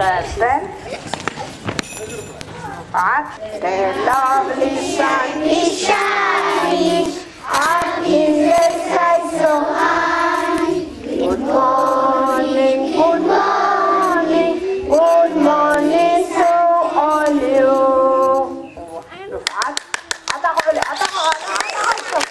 Seven. Five. The lovely sun is shining up in the sky so high. Good morning, good morning, good morning to all you. ንፉዓት። ኣጣቕዑ፣ ኣጣቕዑ፣ ኣጣቕዑ።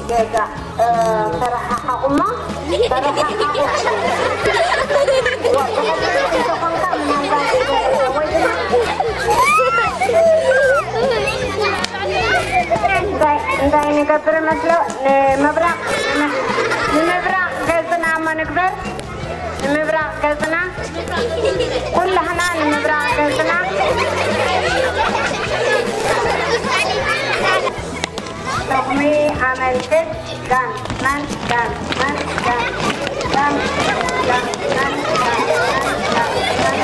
ገዛ፣ እ፣ ተረሓሓቑማ፣ ተረሓሓቑ። እንታይ፣ እንታይ ንገብር መስሎ? ንምብራቕ፣ ንምብራቕ ገጽና እሞ ንግበር። ንምብራቕ ገጽና፣ ኩላህና ንምብራቕ ገጽና። ጥቕሚ ኣመልክት። ጋን፣ ማን፣ ጋን፣ ማን፣ ጋን፣ ጋን፣ ጋን፣ ማን፣ ጋን፣ ማን፣ ጋን፣ ማን፣ ጋን።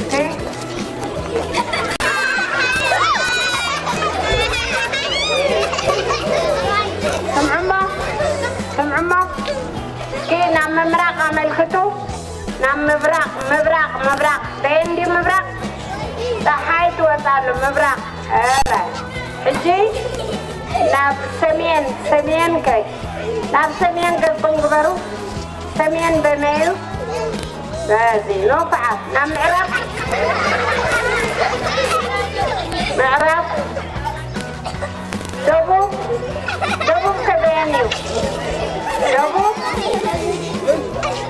ኦኬ። ስምዑሞ፣ ስምዑሞ። እስኪ ናብ ምምራቕ ኣመልክቱ። ናብ ምብራቕ፣ ምብራቕ፣ ምብራቕ። በየን ድዩ ምብራቕ? ጸሓይ ትወጽእ ኣሎ፣ ምብራቕ። እረ፣ ሕጂ ናብ ሰሜን፣ ሰሜን ከ? ናብ ሰሜን ገጽኩም ግበሩ። ሰሜን በመይ እዩ? በዚ ንፉዓት። ናብ ምዕራብ፣ ምዕራብ፣ ደቡብ፣ ደቡብ ከ በየን እዩ? ደቡብ፣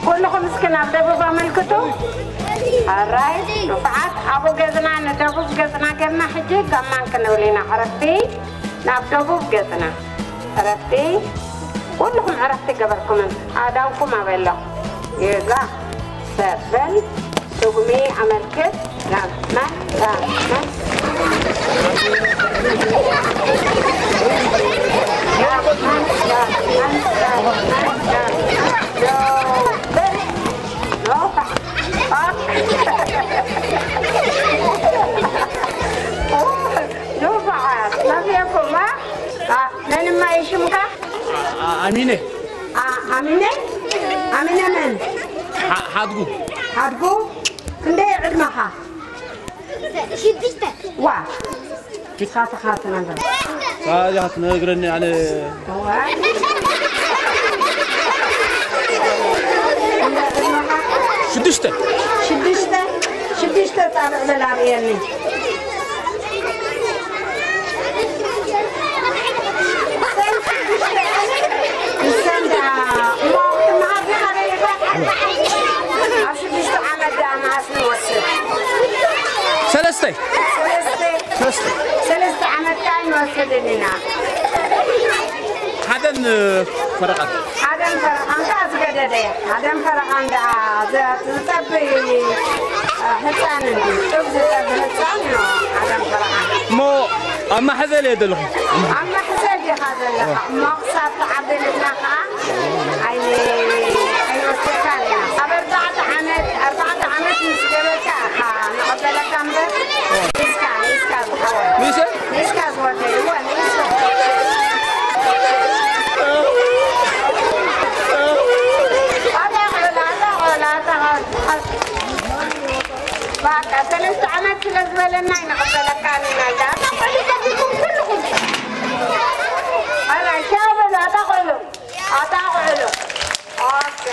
ኩልኹም እስኪ ናብ ደቡብ ኣመልክቱ። ኣራይ፣ ንፉዓት። ኣብኡ ገጽና፣ ንደቡብ ገጽና ጌርና ሕጂ ጋማን ክንብል ኢና። ዕረፍቲ፣ ናብ ደቡብ ገጽና። ዕረፍቲ፣ ኩልኹም ዕረፍቲ ገበርኩምን ኣእዳውኩም ኣበሎ። ይዛ ሰበን ስጉሚ ኣመልክት። ጋማን፣ ጋማን፣ ጋማን፣ ጋማን፣ ጋማን፣ ጋማን። ኖ፣ ኖ፣ ፋ-፣ ፋ-፣ የኮማ። አ፣ መን ማይ ሽምካ? አ፣ ኣሚነ። አ፣ ኣሚነ? ኣሚነ መን? ሓ-፣ ሓድጉ። ሓድጉ? ክንደይ ዕድመኻ? ሽዱሽተ። ዋ። ንስኻ ተኻትነገር። ሳዚ ክትነግረኒ ኣነ። ዋ። ሽዱሽተ። ሽዱሽተ? ሽዱሽተ ጻብዕ በል ኣርእየኒ። ንሰን ደኣ እሞ ክትመሃር ዲኻ ደሊኻ? ኣብ ሽዱሽተ ዓመት ደኣ መዓስ ንወስድ? ሰለስተ። ሰለስተ? ሰለስተ። ሰለስተ ዓመት ከኣ ንወስድ ኢና። ሓደን ፈረቓን። ሓደን ፈረቓን ከኣ ዝገደደ። ሓደን ፈረቓን ደኣ ዘ-፣ ዝጠቢ፣ እ፣ ህጻን እንዲ። ጡብ ዝጠቢ ህጻን እዩ ሓደን ፈረቓን። እሞ ኣብ ማሕዘል እየ ዘለኹ። ኣብ ማሕዘል ዲኻ ዘለኻ? እሞ ክሳብ ትዓቢ ንሕና ከኣ ኣይን-፣ ኣይንወስደካን ኢና። ኣብ ኣርባዕተ ዓመት፣ ኣርባዕተ ዓመት ምስ ገበርካ ኢኻ ንቐበለካ እምበር፣ ንስካ፣ ንስካ ዝሓወይ። ንሰ? ንስካ ዝወደይ፣ እወ፣ ንስካ። ኣታ ቆላ፣ ኣታ ቆላ፣ ኣታ ቆላ። በቃ፣ ሰለስተ ዓመት ስለ ዝበለና ኣይንቐበለካን ኢና። እንዳ ኣታ ቆላ፣ ኩልኹም። ኣላ፣ ሻው በሉ፣ ኣታ ቆሉ። ኣታ ቆሉ። ኦኬ።